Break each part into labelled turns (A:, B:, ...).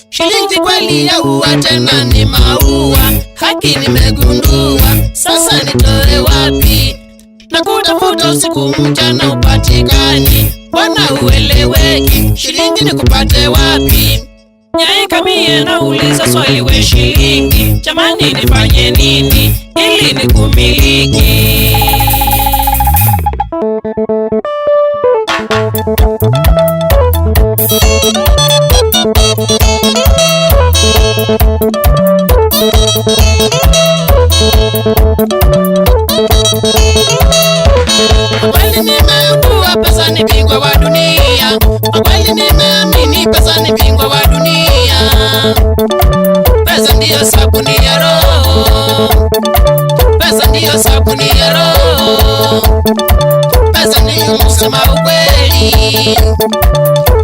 A: Shilingi kweli yaua tena ni maua, haki nimegundua, sasa nitoe wapi? Na kutafuta usiku mchana upatikani, bwana ueleweki, shilingi nikupate wapi? Nyaika mie nauliza swali we shilingi, jamani nifanye nini ili nikumiliki? Kweli nimeambiwa pesa ni bingwa wa dunia, kweli nimeamini pesa ni bingwa wa dunia. Pesa ndiyo sabuni ya roho, pesa ndiyo sabuni ya roho, pesa ndiyo msema ukweli,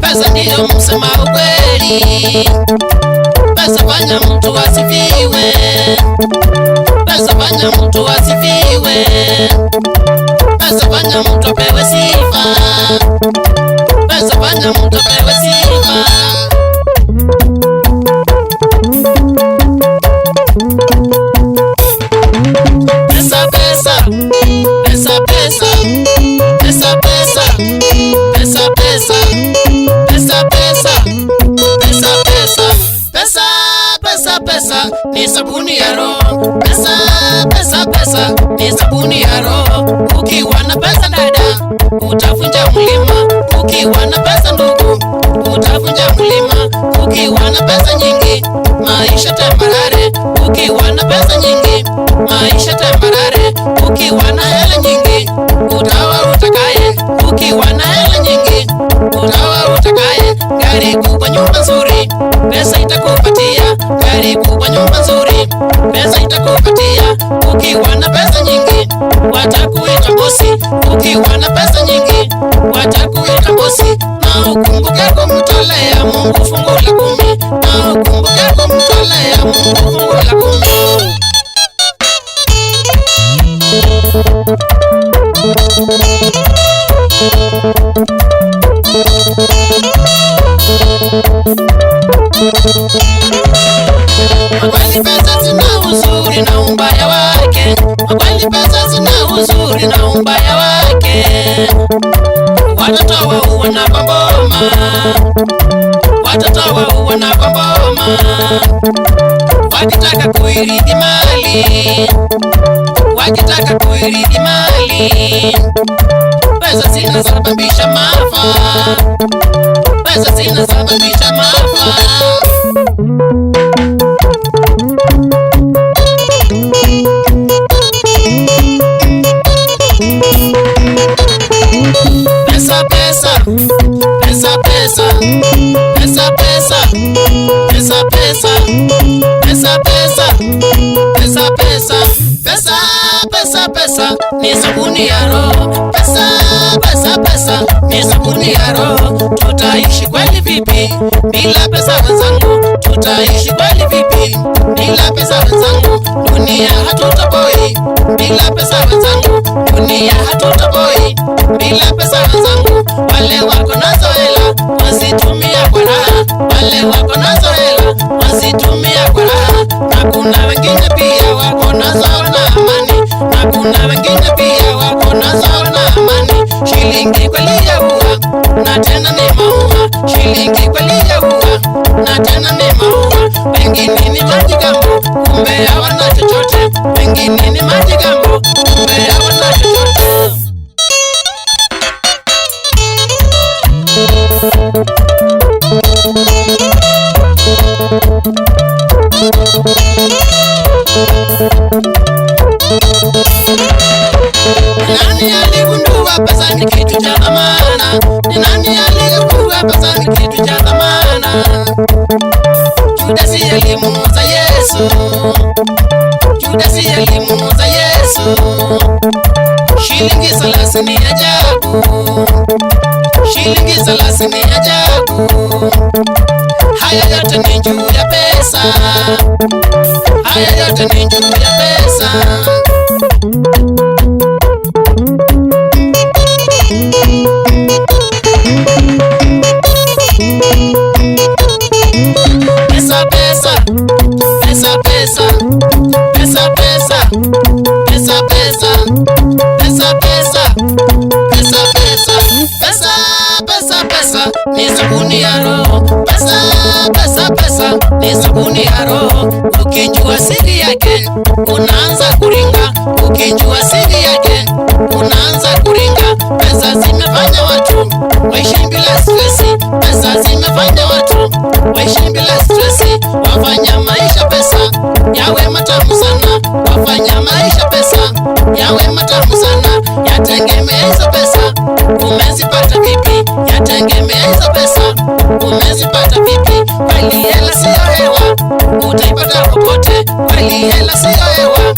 A: pesa ndiyo msema ukweli, pesa fanya mtu asifiwe, pesa fanya mtu asifiwe, pesa fanya mtu apewe sifa, pesa fanya mtu apewe sifa. Pesa pesa pesa pesa pesa pesa pesa pesa pesa pesa pesa pesa pesa pesa pesa ni sabuni ya roho. Pesa pesa pesa ni sabuni ya roho. Ukiwa na pesa dada, utavunja mlima. Ukiwa na pesa ndugu, utavunja mlima. Ukiwa na pesa nyingi, maisha tambarare. Ukiwa na pesa nyingi, maisha tambarare. Ukiwa na hela nyingi, utawa utakaye. Ukiwa na hela nyingi, utawa utakaye. Gari kubwa, nyumba nzuri, pesa itakupatia. Gari kubwa, nyumba nzuri, pesa itakupatia. Ukiwa na pesa nyingi, watakuita bosi. Ukiwa na pesa nyingi, watakuita bosi. Na ukumbuke kumtolea Mungu fungu la 10. Na ukumbuke kumtolea Mungu fungu la 10. Kweli pesa zina uzuri na ubaya wake, kweli pesa zina uzuri na ubaya wake. Watoto wauana kwa boma, watoto wauana kwa boma, wakitaka kuirithi mali, wakitaka kuirithi mali. Pesa zinasababisha maafa, pesa zinasababisha maafa. Pesa pesa pesa pesa pesa pesa pesa pesa pesa pesa pesa pesa pesa pesa pesa ni sabuni ya roho. Pesa pesa pesa ni sabuni ya roho. Tutaishi kweli vipi bila pesa wenzangu? Tutaishi kweli vipi bila pesa wenzangu? Dunia hatutoboi bila pesa wenzangu, dunia hatutoboi bila pesa wenzangu. Wale wako nazo hela wazitumia kwa raha, wale wako nazo hela wazitumia kwa raha. Na kuna wengine pia wako nazo na amani, na kuna wengine pia wako nazo na amani. Shilingi kweli yaua na tena ni maua, shilingi kweli yaua na tena ni maua. Wengine ni majigambo kumbe hawana chochote, wengine ni majigambo kumbe hawana chochote. Nani aligundua pesa ni kitu cha thamana? Ni nani aligundua pesa ni kitu cha thamana? Judasi alimuuza Yesu, Judasi alimuuza Yesu. Shilingi 30 ajabu, shilingi 30 ajabu. Haya yote ni juu ya pesa, haya yote ni juu ya pesa. Pesa pesa, pesa pesa, pesa pesa, pesa pesa, pesa pesa, pesa pesa, pesa pesa pesa ni sabuni ya roho. Pesa pesa pesa ni sabuni ya roho. Ukijua siri yake unaanza kuringa, ukijua siri yake unaanza kuringa. Pesa zimefanya watu waishi bila stresi, pesa zimefanya watu waishi bila stresi. Wafanya maisha pesa yawe matamu sana, wafanya maisha pesa yawe matamu sana. Yategemea hizo pesa umezipata vipi, yategemea hizo pesa umezipata vipi. Kweli hela siyo hewa, utaipata popote. Kweli hela siyo hewa,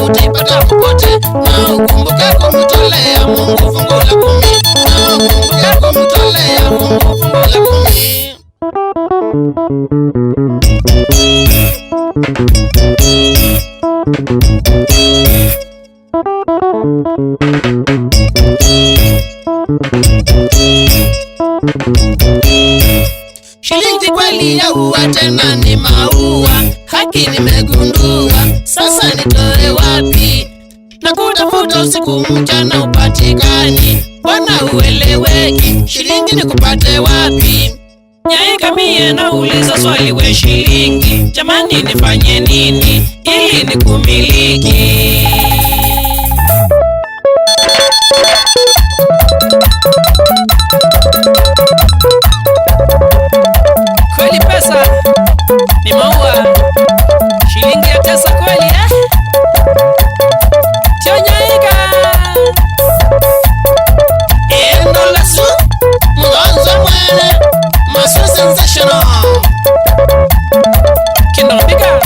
A: utaipata popote. Na ukumbuke kumtolea Mungu fungu la 10, na ukumbuke kumtolea Mungu fungu la 10. Shilingi kweli yaua tena ni maua, haki nimegundua, sasa nitoe wapi? Na kutafuta usiku mchana upatikani, bwana ueleweki, shilingi nikupate wapi?
B: Nyaika mie nauliza swali we shilingi, jamani nifanye nini ili nikumiliki? Kweli pesa ni maua, shilingi ya tesa kweli eh? Tio Nyaika.
A: Endolasu mgonzo mwene masu sensational.
B: Kinombika,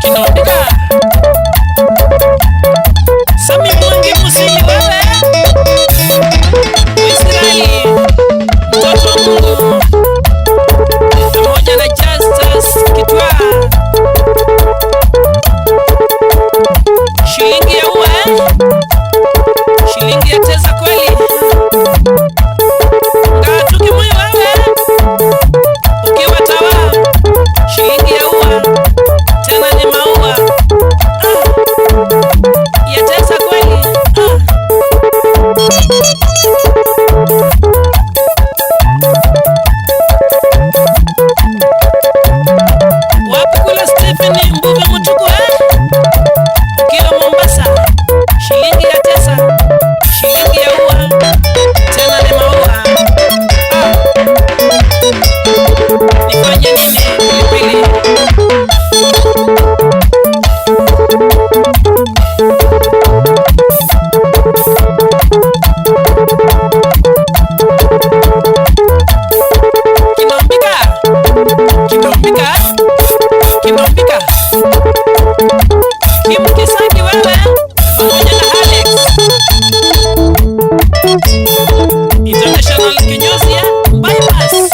B: kinombika. Sami Mwangi Musili wewe, Israeli mtoto wa Mungu, pamoja na Justus Kitwa. Shilingi ya ua eh? Shilingi ya tesa kweli. Ngatuki moyo wewe, ukiwa tawa, shilingi ya ua tena ni maua. Ah, ya tesa kweli. Ah. Wapi kule Stephen Mbuvi Mutuku eh? Ukiwa Mombasa, shilingi ya tesa, shilingi ya ua tena ni maua. Ah. Nifanye nini pilipili? Kinombika, kinombika, kinombika. Kim Kisangi wewe pamoja na Alex International kinyozi eh? Bypass.